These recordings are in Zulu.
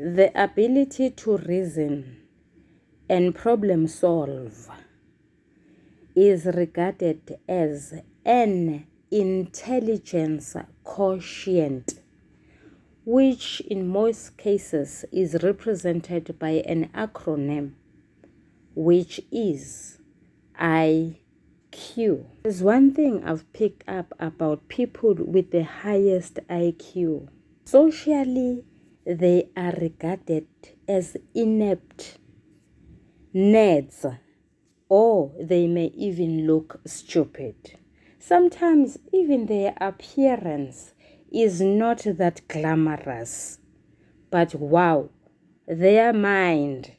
The ability to reason and problem solve is regarded as an intelligence quotient, which in most cases is represented by an acronym, which is IQ. There's one thing I've picked up about people with the highest IQ. Socially, they are regarded as inept nerds, or they may even look stupid. Sometimes even their appearance is not that glamorous. But wow, their mind,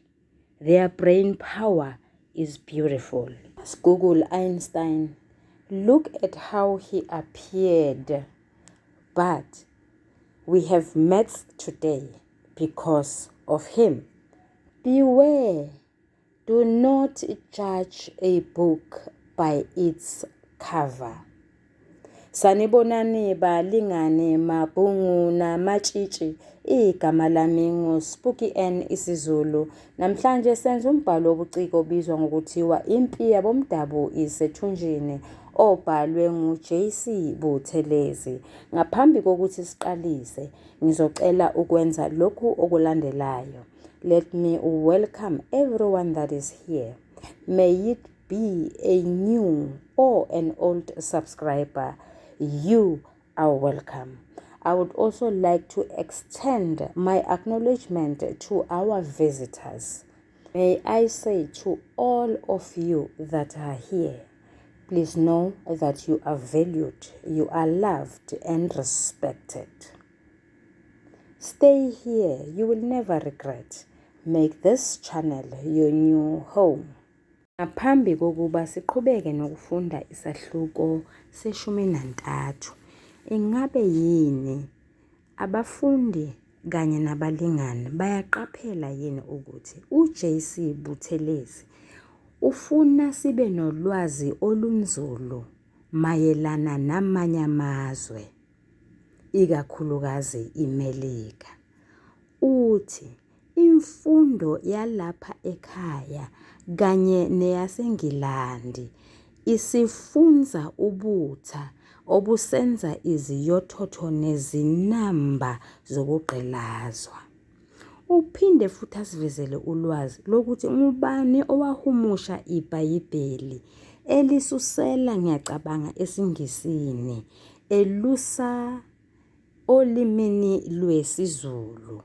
their brain power is beautiful. Just Google Einstein. Look at how he appeared. But we have maths today because of him. Beware. Do not judge a book by its cover. Sanibonani balingani mabhungu namatshitshi igama lami nguSpooky N isiZulu. Namhlanje senza umbhalo wobuciko obizwa ngokuthiwa Impi Yabomdabu Isethunjini obhalwe ngu-JC Buthelezi. Ngaphambi kokuthi siqalise, ngizocela ukwenza lokhu okulandelayo. Let me welcome everyone that is here. May it be a new or an old subscriber. You are welcome. I would also like to extend my acknowledgement to our visitors. May I say to all of you that are here, please know that you are valued, you are loved and respected. Stay here, you will never regret. Make this channel your new home. Ngaphambi kokuba siqhubeke nokufunda isahluko seshumi nantathu, ingabe yini abafundi kanye nabalingani bayaqaphela yini ukuthi uJC Buthelezi ufuna sibe nolwazi olunzulu mayelana namanye amazwe, ikakhulukazi iMelika. Uthi imfundo yalapha ekhaya kanye neyaseNgilandi isifunza ubutha obusenza iziyothotho nezinamba zokugqilazwa. Uphinde futhi asivezele ulwazi lokuthi ngubani owahumusha iBhayibheli elisusela ngiyacabanga esiNgisini elusa olimini lwesiZulu.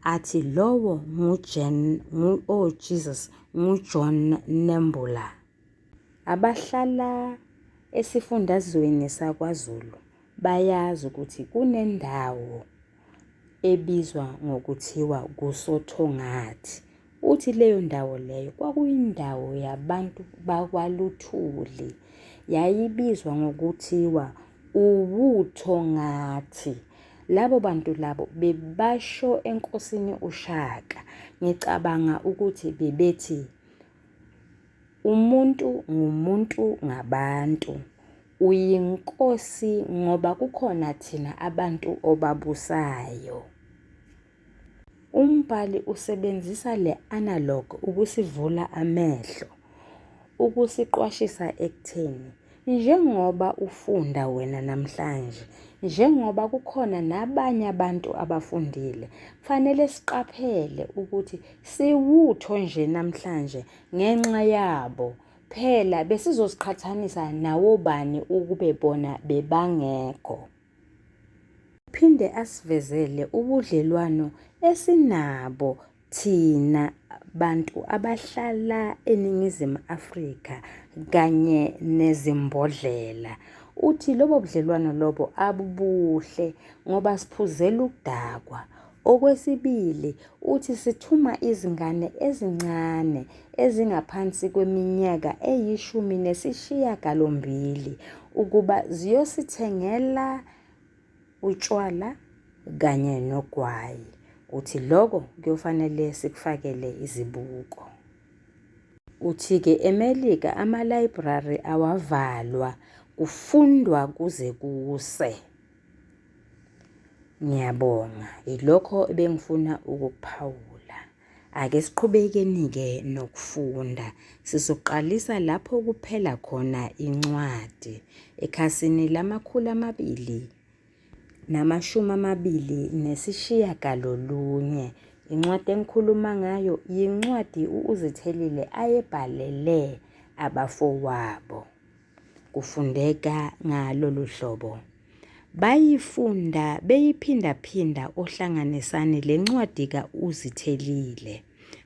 Athi lowo nguJen ngu oh Jesus nguJohn Nembula. Abahlala esifundazweni sakwaZulu bayazi ukuthi kunendawo ebizwa ngokuthiwa kusoThongathi. Uthi leyo ndawo leyo kwakuyindawo yabantu bakwaLuthuli. Yayibizwa ngokuthiwa uwuThongathi. Labo bantu labo bebasho enkosini uShaka. Ngicabanga ukuthi bebethi umuntu ngumuntu ngabantu. Uyinkosi ngoba kukhona thina abantu obabusayo. Umbhali usebenzisa le analog ukusivula amehlo, ukusiqwashisa ekutheni njengoba ufunda wena namhlanje, njengoba kukhona nabanye abantu abafundile, kufanele siqaphele ukuthi siwutho nje namhlanje ngenxa yabo. Phela besizoziqhathanisa nawobani ukube bona bebangekho. Uphinde asivezele ubudlelwano esinabo thina bantu abahlala eNingizimu Afrika kanye nezimbodlela. Uthi lobo budlelwano lobo abubuhle ngoba siphuzela ukudakwa. Okwesibili uthi sithuma izingane ezincane ezingaphansi kweminyaka eyishumi nesishiyagalombili ukuba ziyosithengela utshwala kanye nogwayi. Uthi lokho kuyofanele sikufakele izibuko. Uthi-ke eMelika ama-library awavalwa, kufundwa kuze kuse. Ngiyabonga, yilokho ebengifuna ukukuphawula. Ake siqhubekeni-ke nokufunda. Sizoqalisa lapho kuphela khona incwadi, ekhasini lama-229. Incwadi engikhuluma ngayo yincwadi u-Uzithelile ayebhalele abafowabo. Kufundeka ngalolu hlobo. Bayifunda beyiphindaphinda oHlanganisani le ncwadi ka-Uzithelile.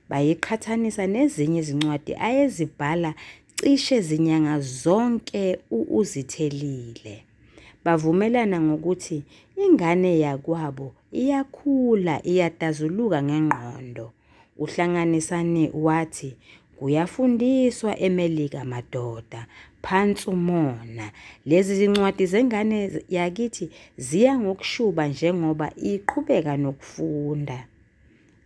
Bayiqhathanisa nezinye izincwadi ayezibhala cishe zinyanga zonke u-Uzithelile. Bavumelana ngokuthi ingane yakwabo iyakhula iyadazuluka ngengqondo. UHlanganisani wathi kuyafundiswa eMelika madoda, phansi umona. Lezi zincwadi zengane yakithi ziya ngokushuba njengoba iqhubeka nokufunda.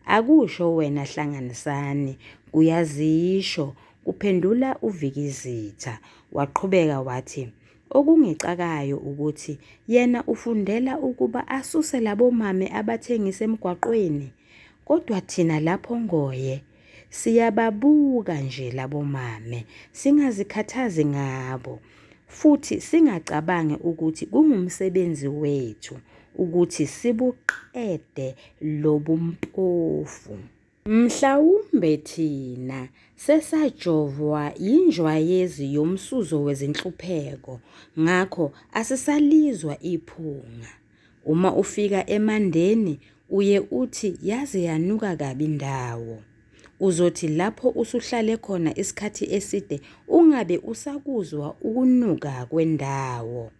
Akusho wena Hlanganisani, kuyazisho, kuphendula uVikizitha. Waqhubeka wathi, Okungixakayo ukuthi yena ufundela ukuba asuse labomame abathengisa emgwaqweni, kodwa thina lapho Ngoye siyababuka nje labomame singazikhathazi ngabo futhi singacabangi ukuthi kungumsebenzi wethu ukuthi sibuqede lobumpofu. Mhlawumbe thina sesajovwa yinjwayezi yomsuzo wezinhlupheko ngakho asisalizwa iphunga. Uma ufika eMandeni uye uthi yaze yanuka kabi indawo. Uzothi lapho usuhlale khona isikhathi eside ungabe usakuzwa ukunuka kwendawo.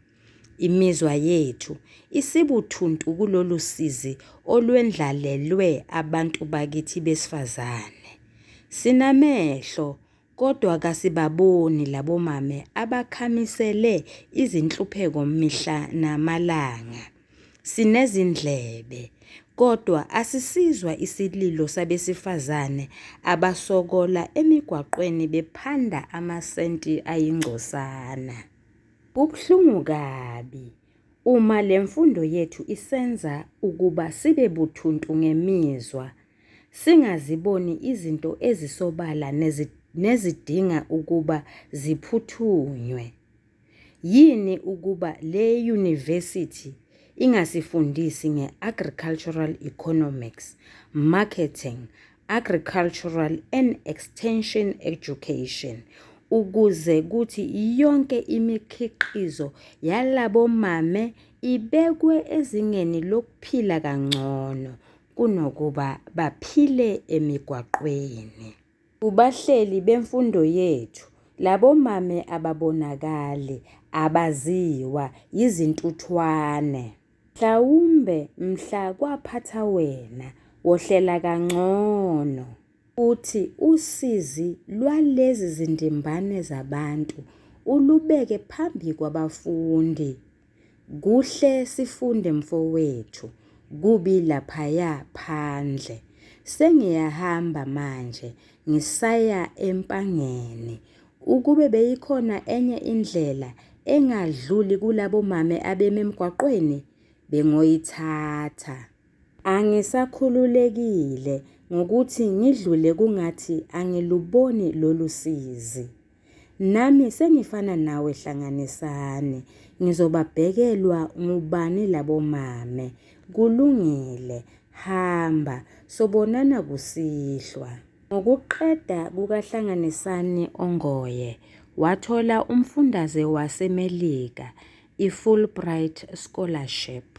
Imizwa yethu isibuthuntu kulolu sizi olwendlalelwe abantu bakithi besifazane. Sinamehlo kodwa kasibaboni labomame abakhamisele izinhlupheko mihla namalanga. Sinezindlebe kodwa asisizwa isililo sabesifazane abasokola emigwaqweni bephanda amasenti ayingcosana. Kubuhlungu kabi uma le mfundo yethu isenza ukuba sibe buthuntu ngemizwa, singaziboni izinto ezisobala nezidinga ukuba ziphuthunywe. Yini ukuba le yunivesithi ingasifundisi nge-Agricultural Economics, Marketing, Agricultural and Extension Education ukuze kuthi yonke imikhiqizo yalabomame ibekwe ezingeni lokuphila kangcono kunokuba baphile emigwaqweni. Kubahleli bemfundo yethu, labomame ababonakali, abaziwa, yizintuthwane. Mhlawumbe mhla kwaphatha wena wohlela kangcono. Uthi usizi lwalezi zindimbane zabantu ulubeke phambi kwabafundi. Kuhle sifunde mfowethu, kubi laphaya phandle. Sengiyahamba manje ngisaya eMpangeni. Ukube beyikhona enye indlela engadluli kulabo mame abemi emgwaqweni, bengoyithatha. Angisakhululekile ngokuthi ngidlule kungathi angiluboni lolu sizi. Nami sengifana nawe Hlanganisani, ngizobabhekelwa ngubani labo mame? Kulungile, hamba, sobonana kusihlwa. Ngokuqeda kukaHlanganisani Ongoye wathola umfundaze waseMelika i-Fulbright Scholarship.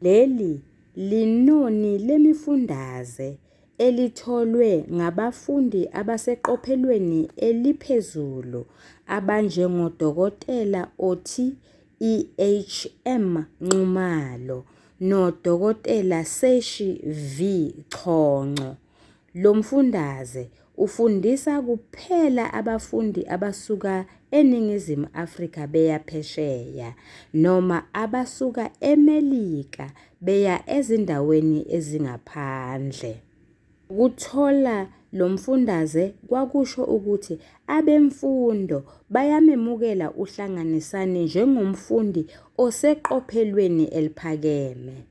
Leli linoni lemifundaze elitholwe ngabafundi abaseqophelweni eliphezulu abanjengoDokotela Otty EHM Nxumalo noDokotela Seshi V Chonco. Lo mfundaze ufundisa kuphela abafundi abasuka eNingizimu Afrika beya phesheya noma abasuka eMelika beya ezindaweni ezingaphandle. Ukuthola lo mfundaze kwakusho ukuthi abemfundo bayamemukela uHlanganisani njengomfundi oseqophelweni eliphakeme.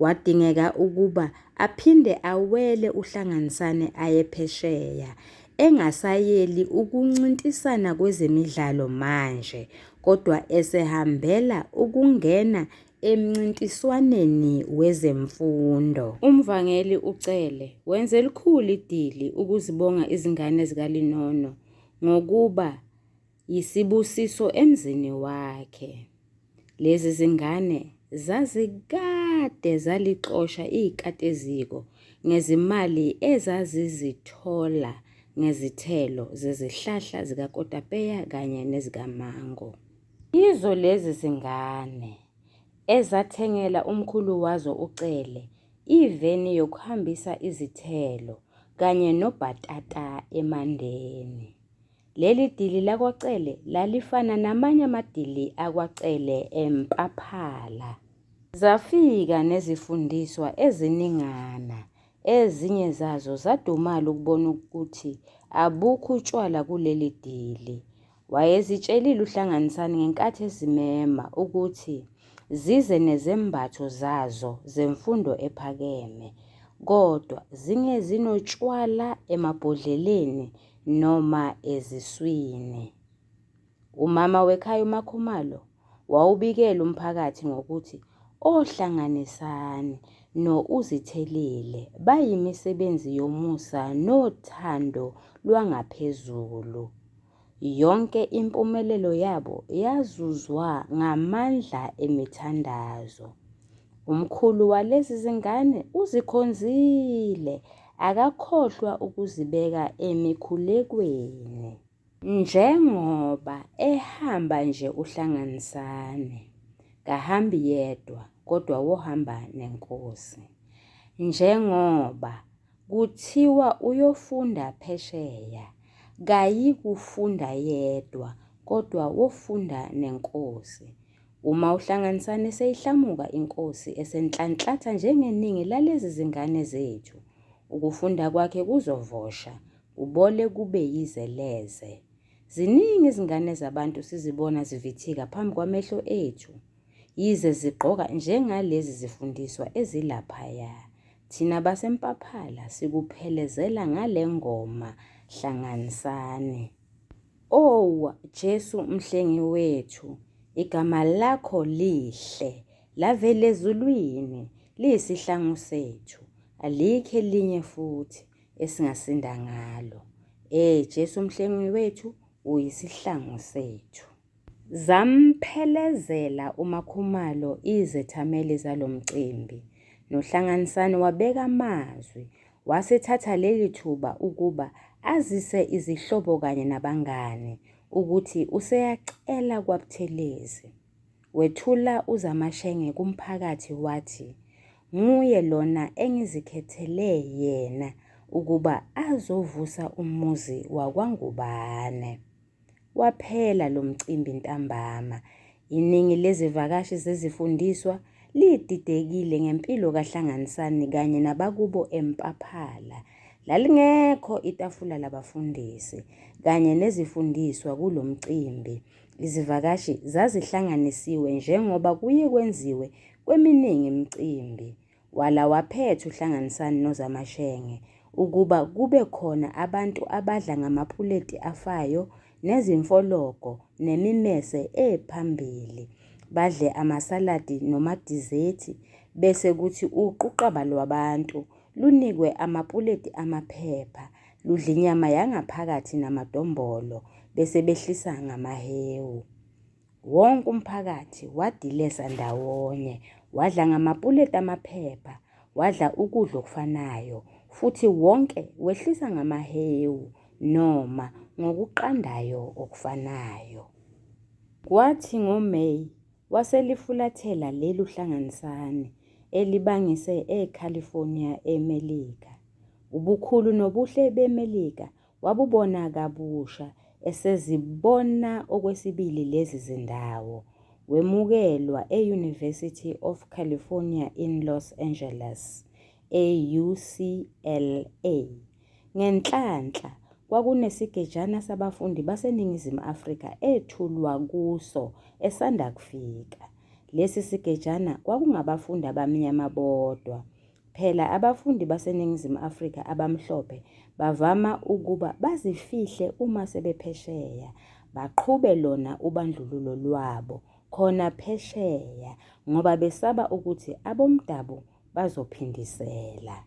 Kwadingeka ukuba aphinde awele uHlanganisani aye phesheya, engasayeli ukuncintisana kwezemidlalo manje kodwa esehambela ukungena emncintiswaneni wezemfundo. Umvangeli uCele wenza elikhulu idili ukuzibonga izingane zikaLinono ngokuba yisibusiso emzini wakhe. Lezi zingane zazikade zalixosha ikati eziko ngezimali ezazizithola ngezithelo zezihlahla zikakotapeya kanye nezikamango. Yizo lezi zingane ezathengela umkhulu wazo uCele iveni yokuhambisa izithelo kanye nobhatata eMandeni. Leli dili lakwaCele lalifana namanye amadili akwaCele eMpaphala. Zafika nezifundiswa eziningana, ezinye zazo zadumala ukubona ukuthi abukho utshwala kuleli dili. Wayezitshelile uHlanganisani ngenkathi ezimema ukuthi zize nezembatho zazo zemfundo ephakeme, kodwa zingezinotshwala emabhodleleni noma eziswini. Umama wekhaya uMaKhumalo wawubikela umphakathi ngokuthi oHlanganisani no-Uzithelile bayimisebenzi yomusa nothando lwangaphezulu. Yonke impumelelo yabo yazuzwa ngamandla emithandazo. Umkhulu walezi zingane uzikhonzile akakhohlwa ukuzibeka emikhulekweni. Njengoba ehamba nje uHlanganisani, kahambi yedwa kodwa wohamba nenkosi. Njengoba Kuthiwa uyofunda phesheya, kayikufunda yedwa kodwa wofunda nenkosi. Uma uHlanganisani eseyihlamuka inkosi esenhlanhlatha njengeningi lalezi zingane zethu, ukufunda kwakhe kuzovosha, kubole kube yize leze. Ziningi izingane zabantu sizibona zivithika phambi kwamehlo ethu. Yize zigqoka njengalezi zifundiswa ezilaphaya. Thina baseMpaphala sikuphelezela ngale ngoma Hlanganisani. Oh Jesu mhlengi wethu, igama lakho lihle, lavela ezulwini, liyisihlangu sethu, alikho elinye futhi esingasinda ngalo. Eh Jesu mhlengi wethu, uyisihlangu sethu. Zamphelezela uMaKhumalo izethameli zalo mcimbi, noHlanganisani wabeka amazwi wasethatha leli thuba ukuba azise izihlobo kanye nabangani ukuthi useyacela kwaButhelezi. Wethula uZamashenge kumphakathi wathi, Nguye lona engizikhethele yena ukuba azovusa umuzi wakwaNgubane. Waphela lo mcimbi ntambama. Iningi lezivakashi zezifundiswa lididekile ngempilo kaHlanganisani kanye nabakubo eMpaphala. Lalingekho itafula labafundisi kanye nezifundiswa kulo mcimbi. Izivakashi zazihlanganisiwe njengoba kuye kwenziwe kweminingi imicimbi. Wala waphetha uHlanganisani noZamashenge ukuba kube khona abantu abadla ngamapuleti afayo nezimfologo nemimese ephambili, badle amasaladi nomadizethi bese kuthi uquqaba lwabantu lunikwe amapuleti amaphepha, ludle inyama yangaphakathi namadombolo bese behlisa ngamahewu. Wonke umphakathi wadilesa ndawonye, wadla ngamapuleti amaphepha, wadla ukudla okufanayo, futhi wonke wehlisa ngamahewu noma ngokuqandayo okufanayo. Kwathi ngoMeyi waselifulathela leli uHlanganisani elibangise eCalifornia eMelika. Ubukhulu nobuhle beMelika Wabubona kabusha esezibona okwesibili lezi zindawo. Wemukelwa e-University of California in Los Angeles, e-UCLA. Ngenhlanhla kwakunesigejana sabafundi baseNingizimu Afrika ethulwa kuso esanda kufika. Lesi sigejana kwakungabafundi abamnyama bodwa. Phela abafundi baseNingizimu Afrika abamhlophe bavama ukuba bazifihle uma sebephesheya, baqhube lona ubandlululo lwabo khona phesheya ngoba besaba ukuthi abomdabu bazophindisela.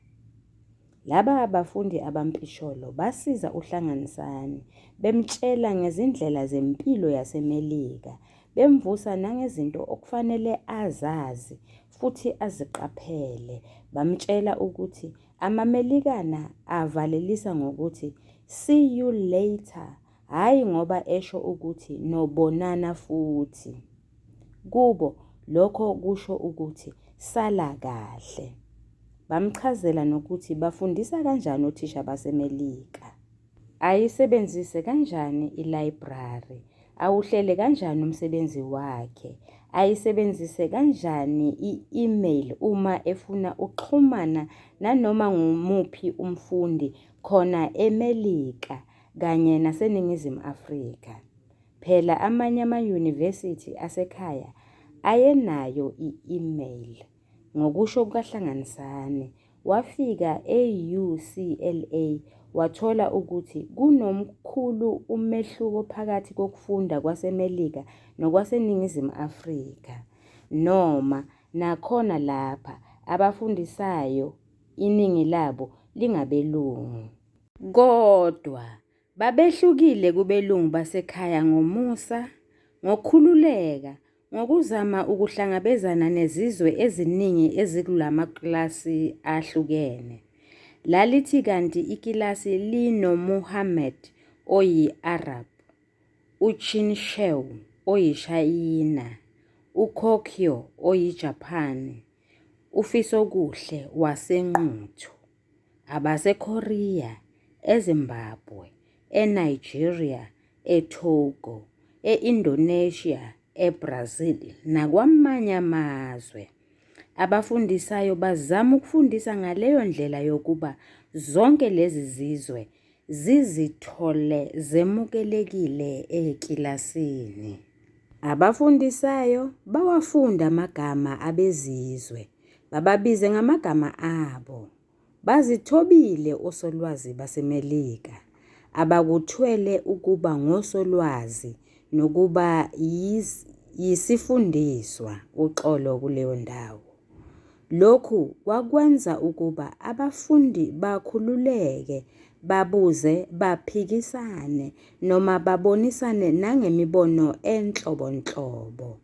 Laba bafundi abampisholo basiza uHlanganisani bemtshela ngezindlela zempilo yaseMelika, bemvusa nangezinto okufanele azazi futhi aziqaphele. Bamtshela ukuthi amaMelikana avalelisa ngokuthi see you later hhayi ngoba esho ukuthi nobonana futhi. Kubo lokho kusho ukuthi sala kahle. Bamchazela nokuthi bafundisa kanjani othisha baseMelika. Ayisebenzise kanjani ilayibhrari, awuhlele kanjani umsebenzi wakhe, ayisebenzise kanjani i-email uma efuna ukuxhumana nanoma ngumuphi umfundi khona eMelika kanye naseNingizimu Afrika. Phela amanye amayunivesithi asekhaya ayenayo i-email. Ngokusho kukaHlanganisani, wafika e-UCLA wathola ukuthi kunomkhulu umehluko phakathi kokufunda kwaseMelika nokwaseNingizimu Afrika. Noma nakhona lapha abafundisayo iningi labo lingabelungu. Kodwa babehlukile kubelungu basekhaya ngomusa, ngokukhululeka, Ngokuzama ukuhlangabezana nezizwe eziningi ezikulamakilasi ahlukene. Lalithi kanti ikilasi linoMohammed oyi-Arab, uChin Chew oyiShayina, uKokyo oyiJaphani, uFisokuhle waseNquthu, abaseKorea, eZimbabwe, eNigeria, eTogo, e-Indonesia, eBrazil nakwamanye amazwe. Abafundisayo bazama ukufundisa ngaleyo ndlela yokuba zonke lezi zizwe zizithole zemukelekile ekilasini. Abafundisayo bawafunda amagama abezizwe, bababize ngamagama abo. Bazithobile osolwazi baseMelika abakuthwele ukuba ngosolwazi nokuba yisifundiswa uxolo kuleyo ndawo. Lokhu kwakwenza ukuba abafundi bakhululeke babuze baphikisane noma babonisane nangemibono enhlobonhlobo.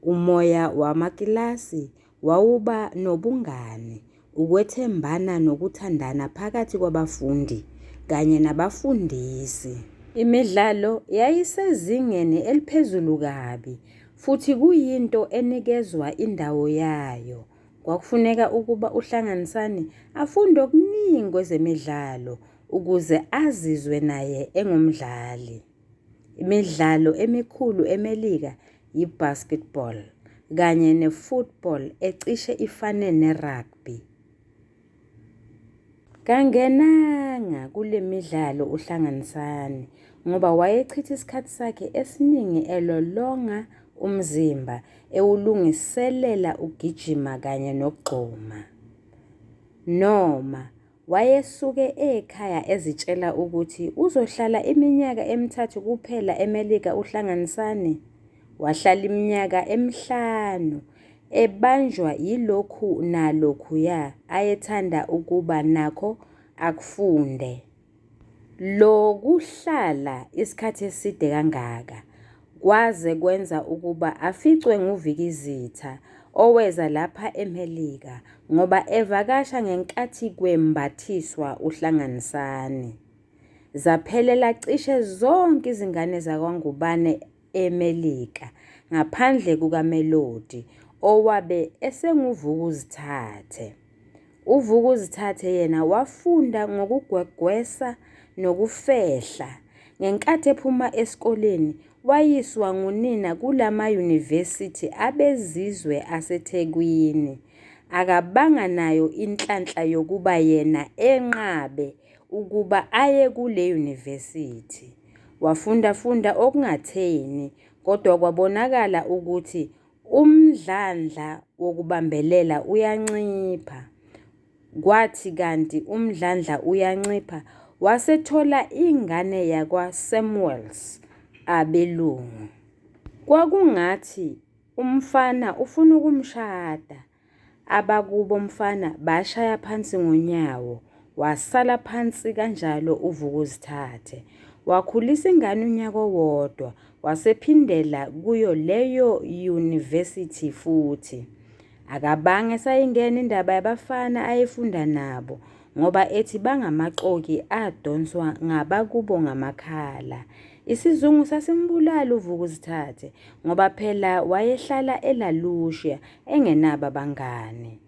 Umoya wamakilasi wawuba nobungani, ukwethembana nokuthandana phakathi kwabafundi kanye nabafundisi. Imidlalo yayisezingeni eliphezulu kabi futhi kuyinto enikezwa indawo yayo. Kwakufuneka ukuba uHlanganisani afunde okuningi kwezemidlalo ukuze azizwe naye engumdlali. Imidlalo emikhulu eMelika yi-basketball kanye ne-football ecishe ifane ne-rugby. Kangenanga kule midlalo uHlanganisani ngoba wayechitha isikhathi sakhe esiningi elolonga umzimba ewulungiselela ukugijima kanye nokugxuma. Noma Wayesuke ekhaya ezitshela ukuthi uzohlala iminyaka emithathu kuphela eMelika uHlanganisani. Wahlala iminyaka emihlanu ebanjwa yilokhu nalokhuya ayethanda ukuba nakho akufunde. Lokuhlala isikhathi eside kangaka kwaze kwenza ukuba aficwe nguVikizitha oweza lapha eMelika ngoba evakasha ngenkathi kwembathiswa uHlanganisani. Zaphelela cishe zonke izingane zakwaNgubane eMelika ngaphandle kukaMelody owabe esenguVukuzithathe. UVukuzithathe yena wafunda ngokugwegwesa nokufehla. Ngenkathi ephuma esikoleni wayiswa ngunina kulamayunivesithi abezizwe aseThekwini. Akabanga nayo inhlanhla yokuba yena enqabe ukuba aye kule yunivesithi. Wafundafunda okungatheni kodwa kwabonakala ukuthi. Umdlandla wokubambelela uyancipha. Kwathi kanti umdlandla uyancipha wasethola ingane yakwaSamuels abelungu. Kwakungathi umfana ufuna ukumshada. Abakubo mfana bashaya phansi ngonyawo, wasala phansi kanjalo uVukuzithathe. Wakhulisa ingane unyaka owodwa, wasephindela kuyo leyo yunivesithi futhi. Akabange esayingena indaba yabafana ayefunda nabo ngoba ethi bangamaxoki adonswa ngabakubo ngamakhala. Isizungu sasimbulala uVukuzithathe ngoba phela wayehlala eLalucia engenabo abangani.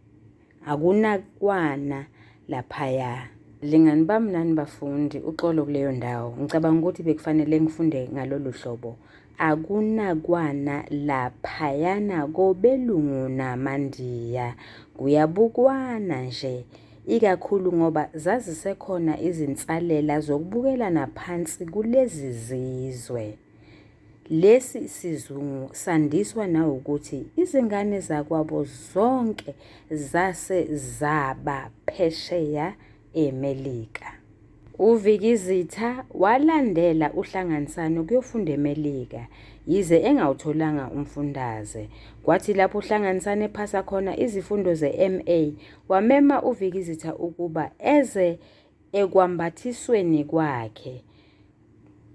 Akunakwana laphaya. Lingani bami nani bafundi, uxolo kuleyo ndawo. Ngicabanga ukuthi bekufanele ngifunde ngalolu hlobo. Akunakwana laphayana kobelungu namaNdiya. Kuyabukwana nje. Ikakhulu ngoba zazisekhona izinsalela zokubukelana phansi kulezi zizwe. Lesi sizungu sandiswa nawukuthi izingane zakwabo zonke zase zaba phesheya eMelika. UVikizitha walandela uHlanganisani ukuyofunda eMelika, yize engawutholanga umfundaze. Kwathi lapho uHlanganisani ephasa khona izifundo ze-MA, wamema uVikizitha ukuba eze ekwambathisweni kwakhe.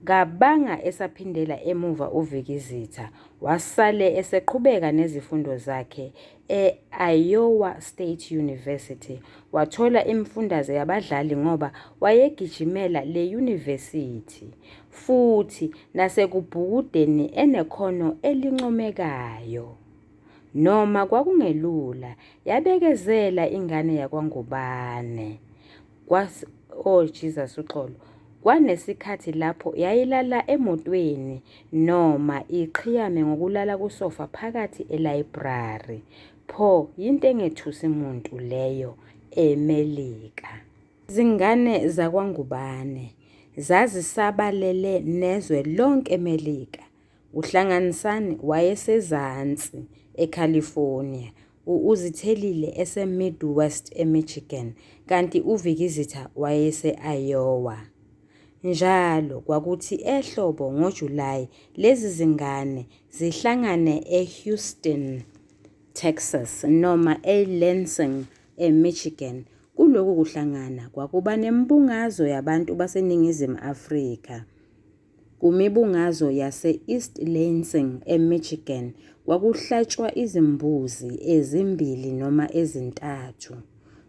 Kabanga esaphindela emuva uVikizitha, wasale eseqhubeka nezifundo zakhe e-Iowa State University. Wathola imifundaze yabadlali ngoba wayegijimela le yunivesithi futhi nasekubhukudeni enekhono elincomekayo. Noma kwakungelula, yabekezela ingane yakwaNgubane. Kwas oh Jesus uxolo. Kwanesikhathi lapho yayilala emotweni noma iqhiyame ngokulala kusofa phakathi elayibrari. Pho yinto engethusi muntu leyo eMelika. Izingane zakwaNgubane zazisabalele nezwe lonke eMelika. UHlanganisani wayesezansi eCalifornia, u-Uzithelile eseMidwest eMichigan kanti uVikizitha wayese-Iowa. Njalo kwakuthi ehlobo ngoJulayi lezi zingane zihlangane eHouston, Texas noma eLansing, eMichigan. Kulokhu kuhlangana kwakuba nemibungazo yabantu baseNingizimu Afrika. Kumibungazo yase-East Lansing, eMichigan kwakuhlatshwa izimbuzi ezimbili noma ezintathu.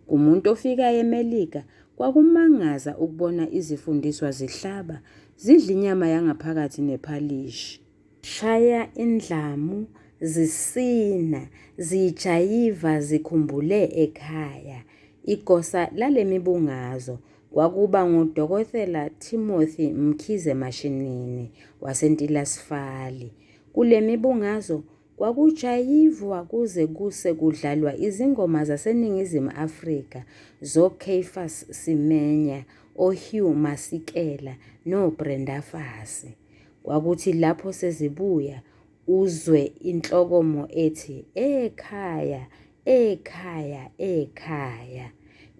Kumuntu ofikayo eMelika kwakumangaza ukubona izifundiswa zihlaba, zidla inyama yangaphakathi nephalishi. Shaya indlamu, zisina, zijayiva zikhumbule ekhaya. Igosa lale mibungazo kwakuba nguDokotela Timothy Mkhize Mashinini waseNtilasifali. Kule mibungazo kwakujayivwa kuze kuse kudlalwa izingoma zaseNingizimu Afrika zoCaiphus Semenya, oHugh Masekela noBrenda Fassie. Kwakuthi lapho sezibuya uzwe inhlokomo ethi ekhaya, ekhaya, ekhaya.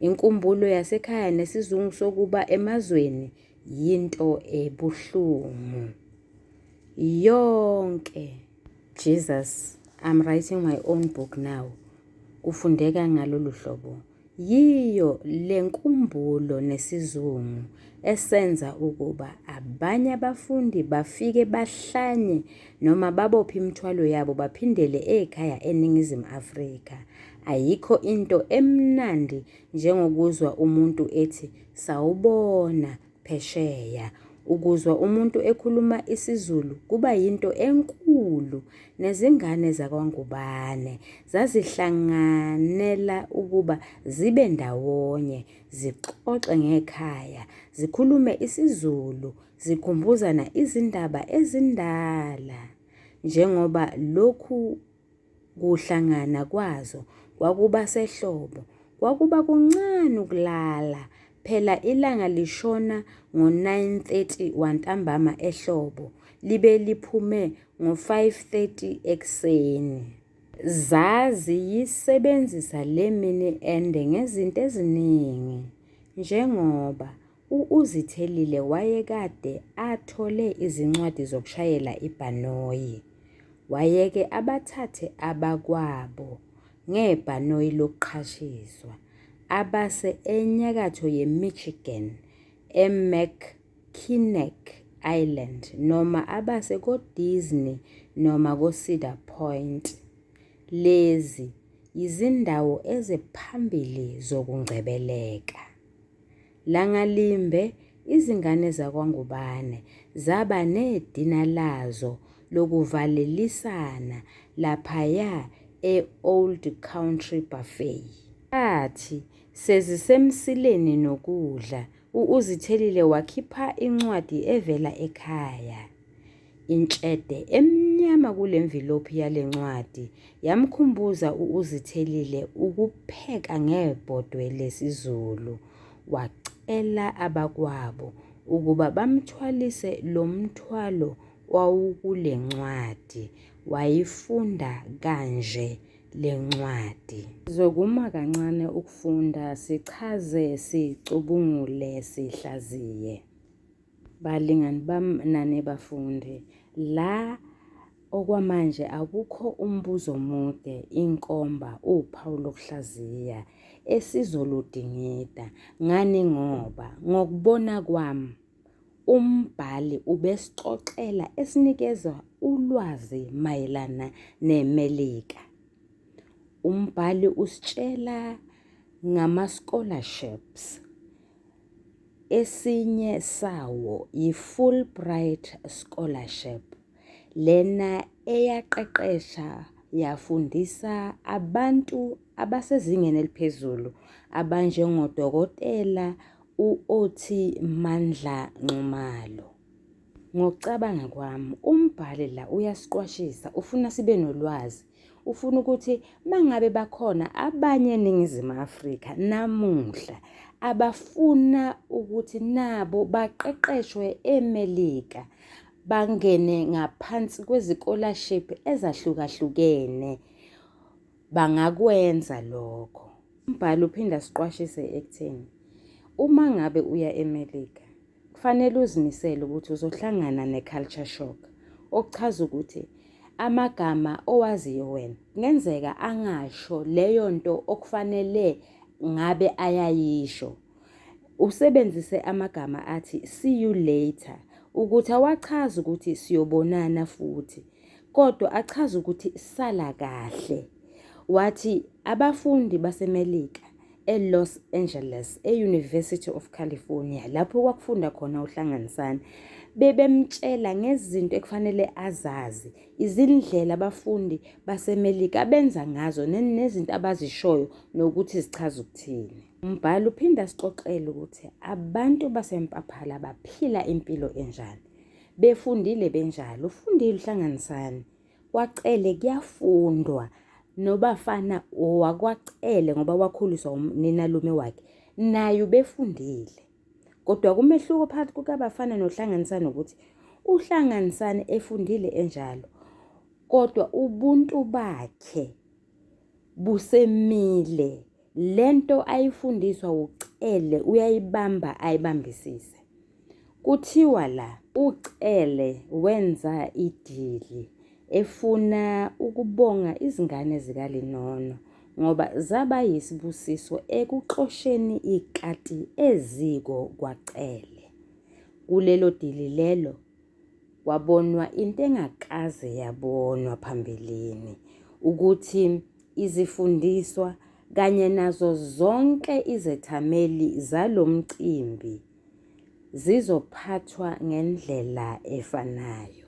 Inkumbulo yasekhaya nesizungu sokuba emazweni yinto ebuhlungu. Yonke. Jesus, I'm writing my own book now. Kufundeka ngalolu hlobo. Yiyo le nkumbulo nesizungu esenza ukuba abanye abafundi bafike bahlanye noma babophe imithwalo yabo baphindele ekhaya eNingizimu Afrika. Ayikho into emnandi njengokuzwa umuntu ethi sawubona phesheya. Ukuzwa umuntu ekhuluma isiZulu kuba yinto enkulu. Nezingane zakwaNgubane zazihlanganela ukuba zibe ndawonye, zixoxe ngekhaya, zikhulume isiZulu, zikhumbuzana izindaba ezindala. Njengoba lokhu Kuhlangana kwazo kwakuba sehlobo, kwakuba kuncane ukulala. Phela ilanga lishona ngo-9:30 wantambama ehlobo, libe liphume ngo-5:30 ekuseni. Zaziyisebenzisa le mini ende ngezinto eziningi, njengoba u-Uzithelile wayekade athole izincwadi zokushayela ibhanoyi, wayeke abathathe abakwabo ngebhanoyi lokuqashiswa, abase enyakatho yeMichigan eMackinac Island noma abase koDisney noma koCedar Point, lezi yizindawo eziphambili zokungcebeleka. Langalimbe izingane zakwaNgubane zaba nedina lazo lokuvalelisana laphaya e-Old Country Buffet. Kwathi sezisemsileni nokudla u-Uzithelile wakhipha incwadi evela ekhaya. Intshede emnyama kule mvilophi yale ncwadi yamkhumbuza u-Uzithelile ukupheka ngebhodwe lesiZulu. Wacela abakwabo ukuba bamthwalise lo mthwalo owawukule ncwadi. Wayifunda kanje le ncwadi. Sizokuma kancane ukufunda sichaze, sicubungule, sihlaziye. Balingani bami nani bafundi, la okwamanje akukho umbuzo omude, inkomba, uphawu lokuhlaziya esizoludingida. Ngani ngoba ngokubona kwami umbhali ubesixoxela esinikeza ulwazi mayelana neMelika. Umbhali usitshela ngama-scholarships. Esinye sawo yi-Fulbright Scholarship, lena eyaqeqesha yafundisa abantu abasezingeni eliphezulu abanjengoDokotela u-Oti Mandla Nxumalo. Ngokucabanga kwami, umbhali la uyasiqwashisa, ufuna sibe nolwazi Ufuna ukuthi mangabe bakhona abanye eNingizimu Afrika namuhla abafuna ukuthi nabo baqeqeshwe eMelika bangene ngaphansi kwezikolaship ezahlukahlukene bangakwenza lokho. Umbhali uphinde asiqwashise ekutheni uma ngabe uya eMelika Kufanele uzimisele ukuthi uzohlangana ne-culture shock, okuchaza ukuthi amagama owaziyo wena kungenzeka angasho leyo nto okufanele ngabe ayayisho. Usebenzise amagama athi see you later ukuthi awachazi ukuthi siyobonana futhi kodwa achaza ukuthi sala kahle. Wathi abafundi baseMelika eLos Angeles, e-University of California, lapho kwakufunda khona uHlanganisani, bebemtshela ngezinto ekufanele azazi, izindlela abafundi baseMelika abenza ngazo nezinto abazishoyo nokuthi zichaza ukuthini. Umbhali uphinde asixoxele ukuthi abantu baseMpaphala baphila impilo enjani. Befundile benjalo, ufundile uHlanganisani. KwaCele kuyafundwa noBafana owakwaCele ngoba wakhuliswa uninalume wakhe naye ubefundile. Kodwa kumehluko phakathi kukaBafana noHlanganisani ukuthi uHlanganisani efundile enjalo kodwa ubuntu bakhe busemile. Lento ayifundiswa uCele uyayibamba ayibambisise. Kuthiwa la uCele wenza idili efuna ukubonga izingane zikaLinono ngoba zaba yisibusiso ekuxosheni ikati eziko kwaCele. Kulelo dili lelo kwabonwa into engakaze yabonwa phambilini ukuthi izifundiswa kanye nazo zonke izethameli zalo mcimbi zizophathwa ngendlela efanayo.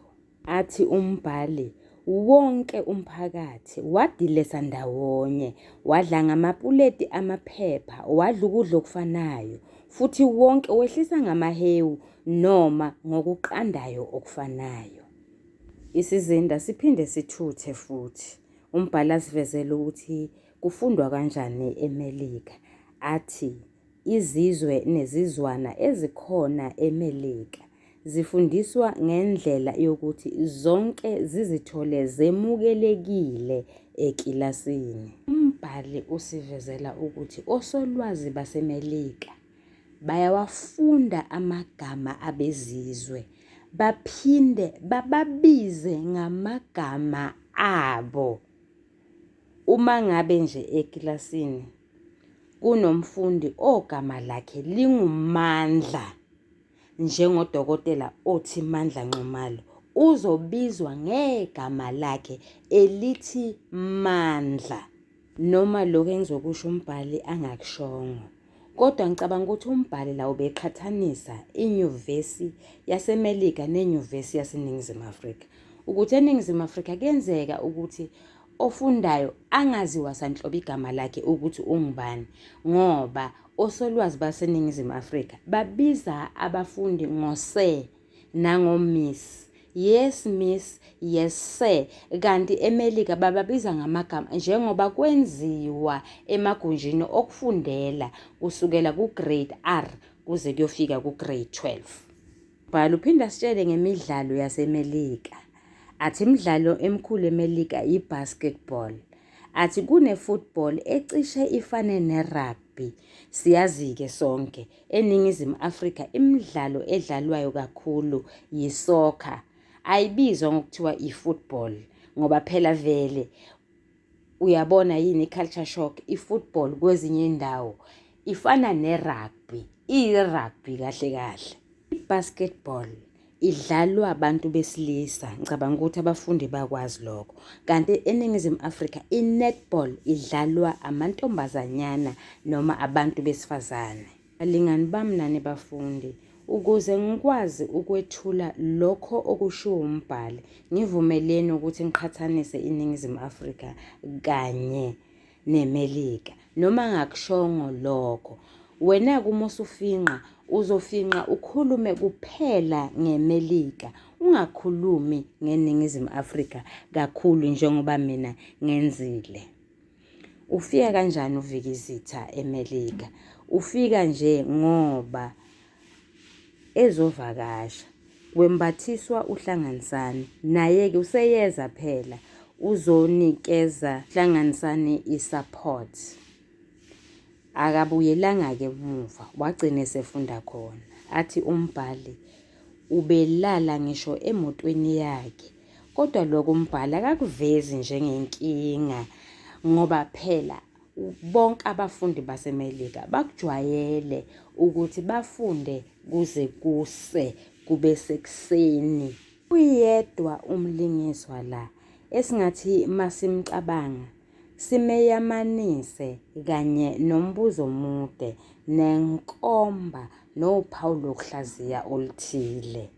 Athi umbhali, wonke umphakathi wadilesa ndawonye, wadla ngamapuleti amaphepha, wadla ukudla okufanayo, futhi wonke wehlisa ngamahewu noma ngokuqandayo okufanayo. Isizinda siphinde sithuthe futhi. Umbhali asivezele ukuthi kufundwa kanjani eMelika, athi izizwe nezizwana ezikhona eMelika zifundiswa ngendlela yokuthi zonke zizithole zemukelekile ekilasini. Umbhali usivezela ukuthi osolwazi baseMelika bayawafunda amagama abezizwe baphinde bababize ngamagama abo. Uma ngabe nje ekilasini kunomfundi ogama lakhe linguMandla njengodokotela othi Mandla Nxumalo uzobizwa ngegama lakhe elithi Mandla. Noma lokhu engizokusho umbhali angakushongo kodwa ngicabanga ukuthi umbhali la ubeqhathanisa inyuvesi yaseMelika nenyuvesi yaseNingizimu Afrika. Ukuthi eNingizimu Afrika kuyenzeka ukuthi ofundayo angaziwa sanhlobo igama lakhe ukuthi ungubani ngoba osolwazi baseNingizimu Afrika babiza abafundi ngo-sir nango-miss. Yes miss, yes sir. Kanti eMelika bababiza ngamagama njengoba kwenziwa emagunjini okufundela kusukela ku-grade R kuze kuyofika ku-grade 12. Bhala uphinde asitshele ngemidlalo yaseMelika. Athi imidlalo emikhulu eMelika i-basketball. Athi kune-football ecishe ifane ne-rugby. Siyazi-ke sonke eNingizimu Afrika imidlalo edlalwayo kakhulu yi-soccer. Ayibizwa ngokuthiwa i-football ngoba phela vele uyabona yini i-culture shock i-football kwezinye indawo ifana ne-rugby, iyi-rugby kahle kahle. I-basketball idlalwa abantu besilisa ngicabanga ukuthi abafundi bakwazi lokho kanti eNingizimu Afrika i-netball idlalwa amantombazanyana noma abantu besifazane. Balingani bami nani bafundi, ukuze ngikwazi ukwethula lokho okushiwo umbhali, ngivumeleni ukuthi ngiqhathanise iNingizimu Afrika kanye neMelika. Noma ngakushongo lokho, wena-ke uma usufinqa uzofinqa ukhulume kuphela ngeMelika, ungakhulumi ngeNingizimu Afrika kakhulu njengoba mina ngenzile. Ufika kanjani uVikizitha eMelika? Ufika nje ngoba ezovakasha. Wembathiswa uHlanganisani. Naye-ke useyeza phela uzonikeza Hlanganisani i-support. Akabuyelanga-ke emuva wagcina esefunda khona. Athi umbhali ubelala ngisho emotweni yakhe. Kodwa lokho umbhali akakuvezi njengenkinga ngoba phela bonke abafundi baseMelika bakujwayele ukuthi bafunde kuze kuse kube sekuseni. Uyedwa umlingiswa la esingathi masimcabanga simeyamanise kanye nombuzo omude nenkomba nophawu lokuhlaziya oluthile.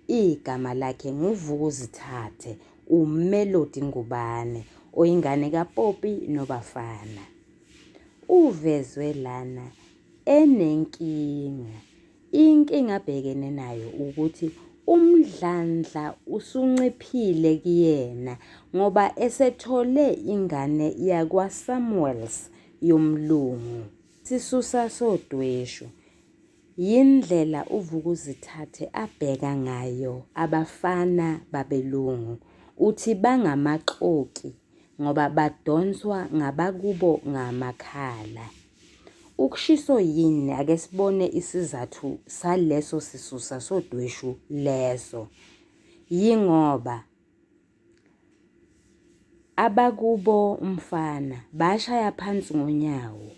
Igama lakhe nguVukuzithathe uMelody Ngubane oyingane kaPoppy noBafana. Uvezwe lana enenkinga. Inkinga abhekene nayo ukuthi umdlandla usunciphile kuyena ngoba esethole ingane yakwaSamuels yomlungu. Isisusa sodweshu Yindlela uVukuzithathe abheka ngayo abafana babelungu. Uthi bangamaxoki ngoba badonswa ngabakubo ngamakhala. Ukushiso yini ake sibone isizathu saleso sisusa sodweshu leso. Yingoba abakubo umfana bashaya phansi ngonyawo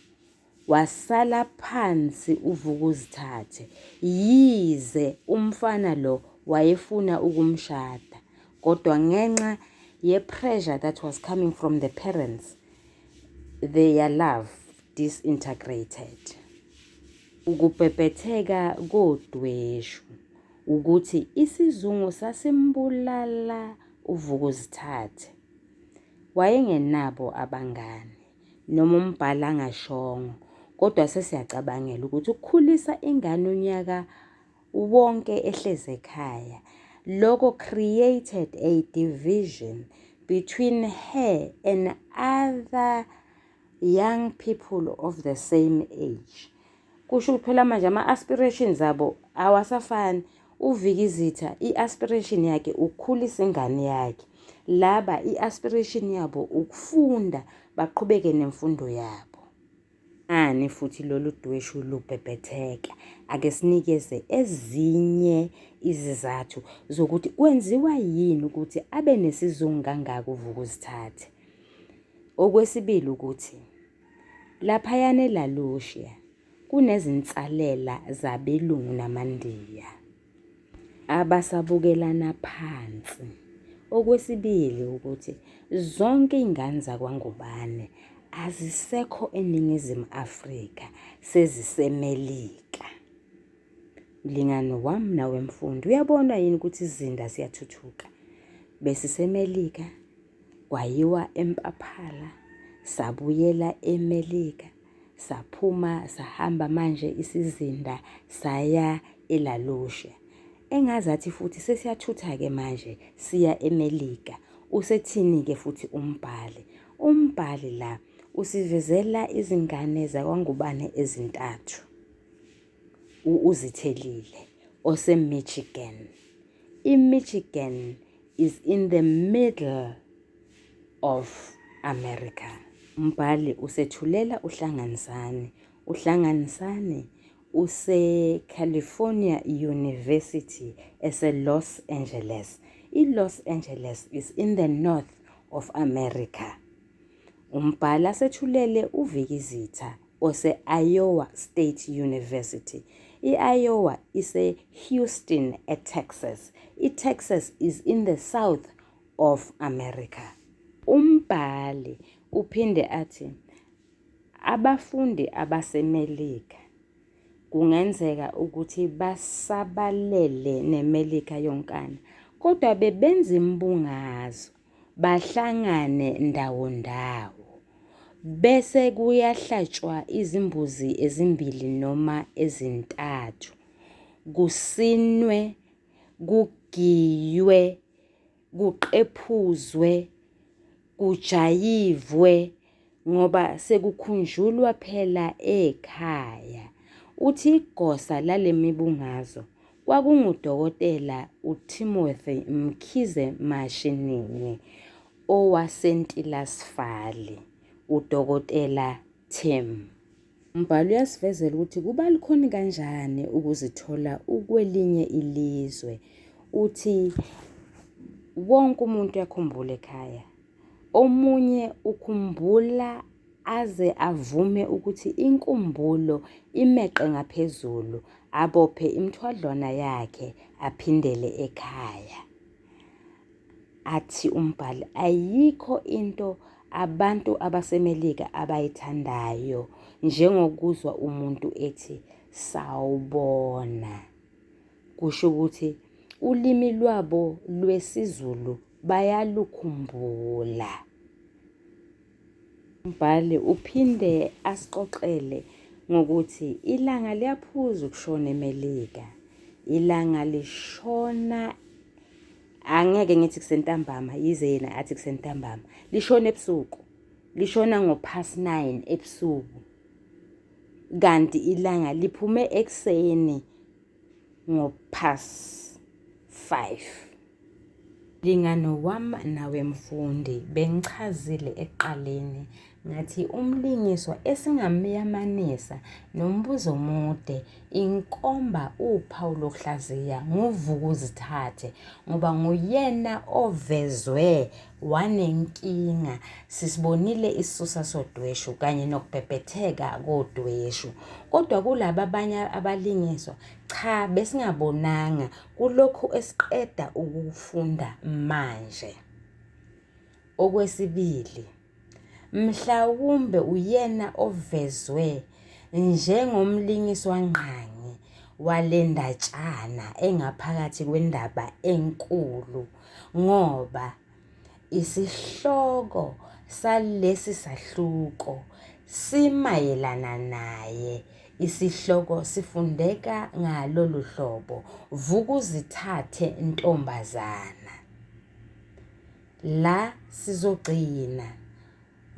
Wasala phansi uVukuzithathe yize umfana lo wayefuna ukumshada kodwa ngenxa ye-pressure that was coming from the parents, their love disintegrated. Ukubhebhetheka kodweshu ukuthi isizungu sasimbulala uVukuzithathe. Wayengenabo abangani. Noma umbhali angashongo kodwa sesiyacabangela ukuthi ukukhulisa ingane unyaka wonke ehlezi ekhaya lokho created a division between her and other young people of the same age. Kusho ukuthi phela manje ama-aspirations abo awasafani. UVikizitha i-aspiration yakhe ukukhulisa ingane yakhe. Laba i-aspiration yabo ukufunda baqhubeke nemfundo yabo. Ani futhi lolu dweshu lubhebhetheka. Ake sinikeze ezinye izizathu zokuthi kwenziwa yini ukuthi abe nesizungu kangaka uVukuzithathe. Okwesibili ukuthi laphayana eLalucia kunezinsalela zabelungu namaNdiya abasabukelana phansi. Okwesibili ukuthi zonke iy'ngane zakwaNgubane azisekho eNingizimu Afrika seziseMelika. Mlingani wami nawe mfundi, uyabona yini ukuthi izinda ziyathuthuka? BesiseMelika, kwayiwa eMpaphala, sabuyela eMelika, saphuma sahamba manje isizinda saya eLalusha. Engazathi futhi sesiyathutha-ke manje siya eMelika. Usethini-ke futhi umbhali? Umbhali la usivezela izingane zakwaNgubane ezintathu. U-Uzithelile oseMichigan. I-Michigan is in the middle of America. Umbhali usethulela uHlanganisani. UHlanganisani use-California University ese-Los Angeles. I-Los Angeles is in the north of America. Umbhali asethulele uVikizitha ose-Iowa State University. I-Iowa ise-Houston, eTexas. I-Texas is in the south of America. Umbhali uphinde athi abafundi abaseMelika kungenzeka ukuthi basabalele neMelika yonkana kodwa bebenza imbungazo bahlangane ndawondawo bese kuyahlatshwa izimbuzi ezimbili noma ezintathu kusinwe kugiywe kuqephuzwe kujayivwe ngoba sekukhunjulwa phela ekhaya. Uthi igosa lale mibungazo kwakunguDokotela uTimothy Mkhize Mashinini owaseNtilasifali, uDokotela Tim. Umbhali uyasivezela ukuthi kuba lukhuni kanjani ukuzithola ukwelinye ilizwe. Uthi wonke umuntu uyakhumbula ekhaya. Omunye ukhumbula aze avume ukuthi inkumbulo imeqe ngaphezulu, abophe imithwadlwana yakhe aphindele ekhaya. Athi umbhali ayikho into abantu abaseMelika abayithandayo njengokuzwa umuntu ethi sawubona. Kusho ukuthi ulimi lwabo lwesiZulu bayalukhumbula. Umbhali uphinde asixoxele ngokuthi ilanga liyaphuza ukushona eMelika. Ilanga lishona angeke ngithi kusentambama yize yena athi kusentambama lishona ebusuku lishona ngo-past 9 ebusuku kanti ilanga liphume ekuseni ngo-past 5. Mlingani wami nawe mfundi, bengichazile ekuqaleni ngathi umlingiswa esingamyamanisa nombuzo omude inkomba uphawu lokuhlaziya nguVukuzithathe ngoba nguyena ovezwe wanenkinga. Sisibonile isisusa sodweshu kanye nokubhebhetheka kodweshu kodwa kulaba abanye abalingiswa cha besingabonanga kulokhu esiqeda ukufunda manje. Okwesibili, mhlawumbe uyena ovezwe njengomlingiswangqangi wale ndatshana engaphakathi kwendaba enkulu ngoba isihloko salesi sahluko simayelana naye. Isihloko sifundeka ngalolu hlobo, Vukuzithathe ntombazana. La sizogcina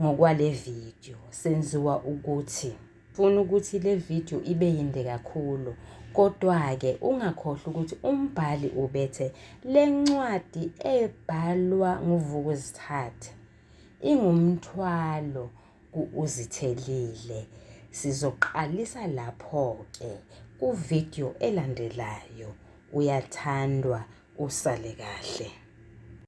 ngokwale video senziwa ukuthi funa ukuthi le video ibe yinde kakhulu. Kodwa-ke ungakhohlwa ukuthi umbhali ubethe le ncwadi ebhalwa nguVukuzithathe ingumthwalo ku-Uzithelile. Sizoqalisa lapho-ke kuvidiyo elandelayo. Uyathandwa, usale kahle.